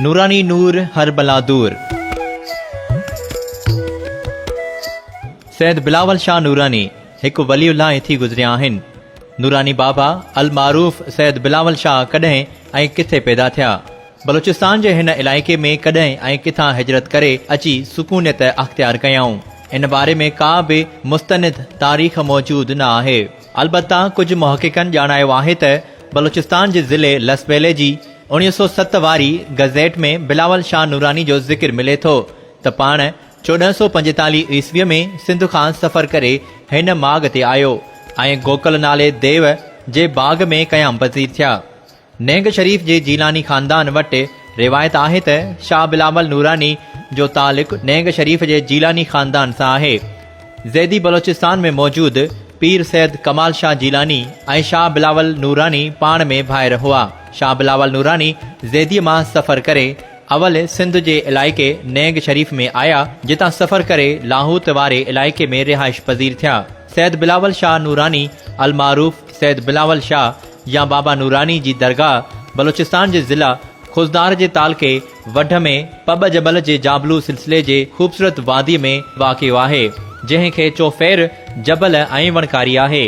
نوراني نور هر بلا دور. سيد بلاول شاهه نوراني هڪ ولي الله ٿي گذريا آهن. نوراني بابا المعروف سيد بلاول شاهه ڪڏهن ۽ ڪٿي پيدا ٿيا؟ بلوچستان جي هن علائقي ۾ ڪڏهن ۽ ڪٿان هجرت ڪري اچي سڪونيت اختيار ڪيائون؟ ان باري ۾ ڪا به مستند تاريخ موجود نه آهي. البته ڪجهه محققن ڄاڻايو آهي ته بلوچستان جي ضلعي لسٻيلي جي 1907 واري گزيٽ ۾ بلاول شاهه نوراني جو ذڪر ملي ٿو ته پاڻ 1445 عيسويء ۾ سنڌ کان سفر ڪري هن ماڳ تي آيو ۽ گوڪل نالي ديو جي باغ ۾ قيام پذير ٿيا. نينگ شريف جي جيلاني خاندان وٽ روايت آهي ته شاهه بلاول نوراني جو تعلق نينگ شريف جي جيلاني خاندان سان آهي. زيدي بلوچستان ۾ موجود پير سيد ڪمال شاهه جيلاني ۽ شاهه بلاول نوراني پاڻ ۾ ڀائر هئا. شاهه بلاول نوراني زيديء مان سفر ڪري اول سنڌ جي علائقي نينگ شريف ۾ آيا، جتان سفر ڪري لاهوت واري علائقي ۾ رهائش پذير ٿيا. سيد بلاول شاهه نوراني المعروف سيد بلاول شاهه يا بابا نوراني جي درگاهه بلوچستان جي ضلع خضدار جي تعلقي وڍ ۾ پٻ جبل جي جابلو سلسلي جي خوبصورت واديء ۾ واقع آهي، جنهن کي چوڦير جبل ۽ وڻڪاري آهي.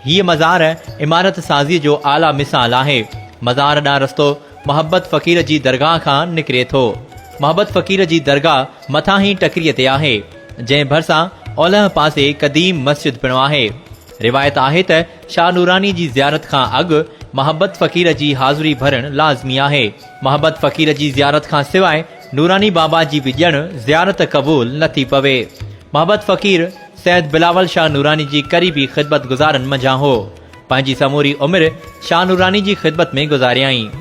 هيء مزار عمارت سازيء جو اعليٰ مثال آهي. مزار ڏانهن رستو محبت فقير جي درگاهه کان نڪري ٿو. محبت فقير جي درگاهه مٿاهين ٽڪريء تي آهي، جنهن ڀرسان اولهه پاسي قديم مسجد پڻ آهي. روايت آهي ته شاهه نوراني جي زيارت کان اڳ محبت فقير جي حاضري ڀرڻ لازمي آهي. محبت فقير جي زيارت کان سواء نوراني بابا جي به ڄڻ زيارت قبول نه ٿي پوي. محبت فقير سيد بلاول شاهه نوراني جي قريبي خدمت گذارن منجهان هو. پنهنجي سموري عمر شاهه نوراني جي خدمت ۾ گذاريائين.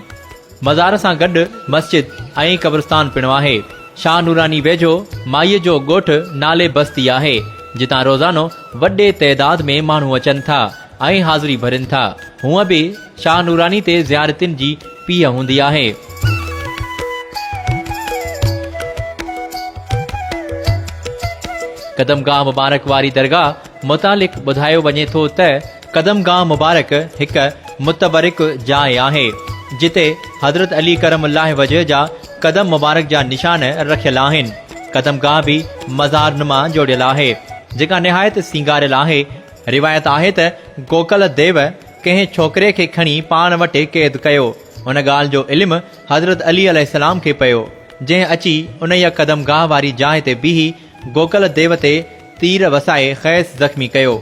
مزار سان گڏ مسجد ۽ قبرستان پڻ آهي. شاهه نوراني ويجهو مائيء جو ڳوٺ نالي بستي آهي، جتان روزانو وڏي تعداد ۾ ماڻهو اچن ٿا ۽ حاضري ڀرين ٿا. هونء به شاهه نوراني تي زيارتين جي پيهه هوندي آهي. قدمگاهه مبارڪ واري درگاهه متعلق ٻڌايو وڃي ٿو ته، قدمگاهه مبارڪ هڪ متبرڪ جاء آهي، جتي حضرت علي ڪرم الله وجهه جا قدم مبارڪ جا نشان رکيل آهن. قدمگاهه به مزار نما جوڙيل آهي، جيڪا نهايت سينگاريل آهي. روايت آهي ته گوڪل ديو ڪنهن ڇوڪري کي کڻي پاڻ وٽ قيد ڪيو. ان ڳالهه جو علم حضرت علي عليه السلام کي پيو، جنهن اچي انهيء قدمگاهه واري جاء تي بيهي گوڪل ديو تي تير وسائي کيس زخمي ڪيو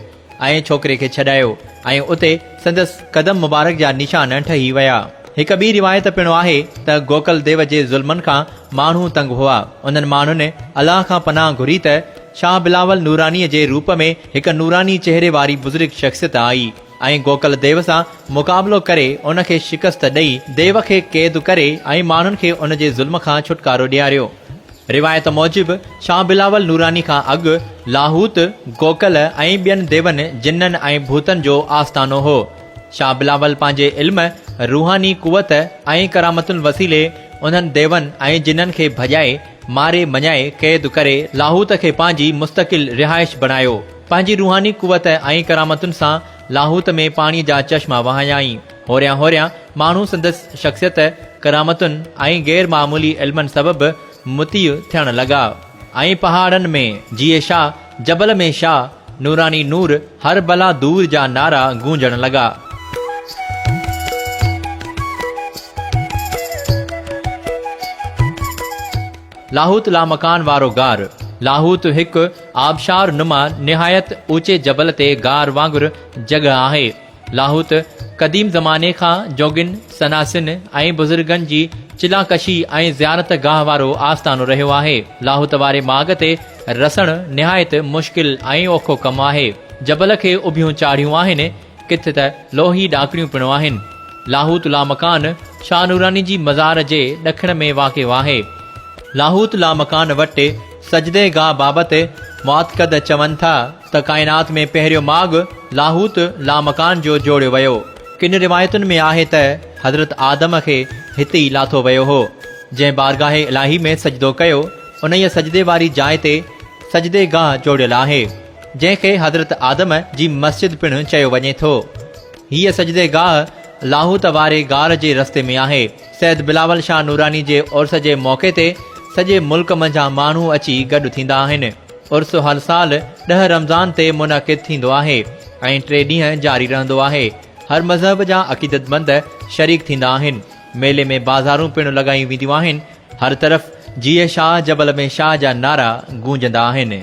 ۽ ڇوڪري کي ڇڏايو ۽ اتي سندس قدم مبارڪ جا نشان ٺهي ويا. هڪ ٻي روايت پڻ آهي ته گوڪل ديو جي ظلمن کان ماڻهو تنگ هئا. انهن ماڻهن الله کان پناهه گهري ته شاهه بلاول نورانيء جي روپ ۾ هڪ نوراني چهري واري بزرگ شخصيت آئي ۽ گوڪل ديو سان مقابلو ڪري ان کي شڪست ڏئي ديو کي قيد ڪري ۽ ماڻهن کي ان جي ظلم کان ڇوٽڪارو ڏياريو. روايت موجب شاهه بلاول نوراني کان اڳ لاهوت، گوڪل ۽ ٻين ديون، جنن ۽ ڀوتن جو آستانو هو. شاهه بلاول پنهنجي علم، روحاني قوت ۽ ڪرامتن وسيلي انهن ديون ۽ جنن کي ڀڄائي، ماري مڃائي قيد ڪري لاهوت کي پنهنجي مستقل رهائش بڻايو. پنهنجي روحاني قوت ۽ ڪرامتن سان لاهوت ۾ پاڻي جا چشما وهايائين. هوريان هوريان ماڻهو سندس شخصيت، ڪرامتن ۽ غير معمولي علمن سبب مطيع ٿيڻ لڳا ۽ پهاڙن ۾ جيئي شاهه، جبل ۾ شاهه، نوراني نور، هر بلا دور جا نعرا گونجڻ لڳا. لاهوت لامڪان وارو غار، لاهوت هڪ آبشار نما نهايت اوچي جبل تي غار وانگر جڳهه آهي. لاهوت قديم زماني کان جوڳين، سناسين ۽ بزرگن جي چلا ڪشي ۽ زيارت گاهه وارو آستانو رهيو آهي. لاهوت واري ماڳ تي رسڻ نهايت مشڪل ۽ اوکو ڪم آهي. جبل کي اڀيون چاڙهيون آهن، ڪٿ ته لوهي ڏاڪڻيون پڻ آهن. لاهوت لامڪان شاهه نوراني جي مزار جي ڏکڻ ۾ واقع آهي. لاهوت لامڪان وٽ سجدي گاهه بابت معتقد چون ٿا ته ڪائنات ۾ پهريون ماڳ لاهوت لامڪان جو جوڙيو ويو. ڪن روايتن ۾ آهي ته حضرت آدم کي هتي ئي لاٿو ويو هو. جنهن بارگاهه الاهي ۾ سجدو ڪيو، انهيء سجدي واري جاء تي سجدي گاهه جوڙيل آهي، جنهن کي حضرت آدم جي مسجد پڻ چيو وڃي ٿو. هيء سجدي گاهه لاهوت واري غار جي رستي ۾ آهي. سيد بلاول شاهه نوراني جي عرس جي موقعي تي سڄي ملڪ منجهان ماڻهو اچي گڏ ٿيندا آهن. عرس هر سال ڏهه رمضان تي منعقد ٿيندو آهي ۽ ٽي ڏينهن جاري رهندو آهي. هر مذهب جا عقيدتمند شريڪ ٿيندا آهن. ميلي ۾ بازارون پڻ لڳايون وينديون آهن. هر طرف جيئي شاهه جبل ۾ شاهه جا نعرا گونجندا آهن.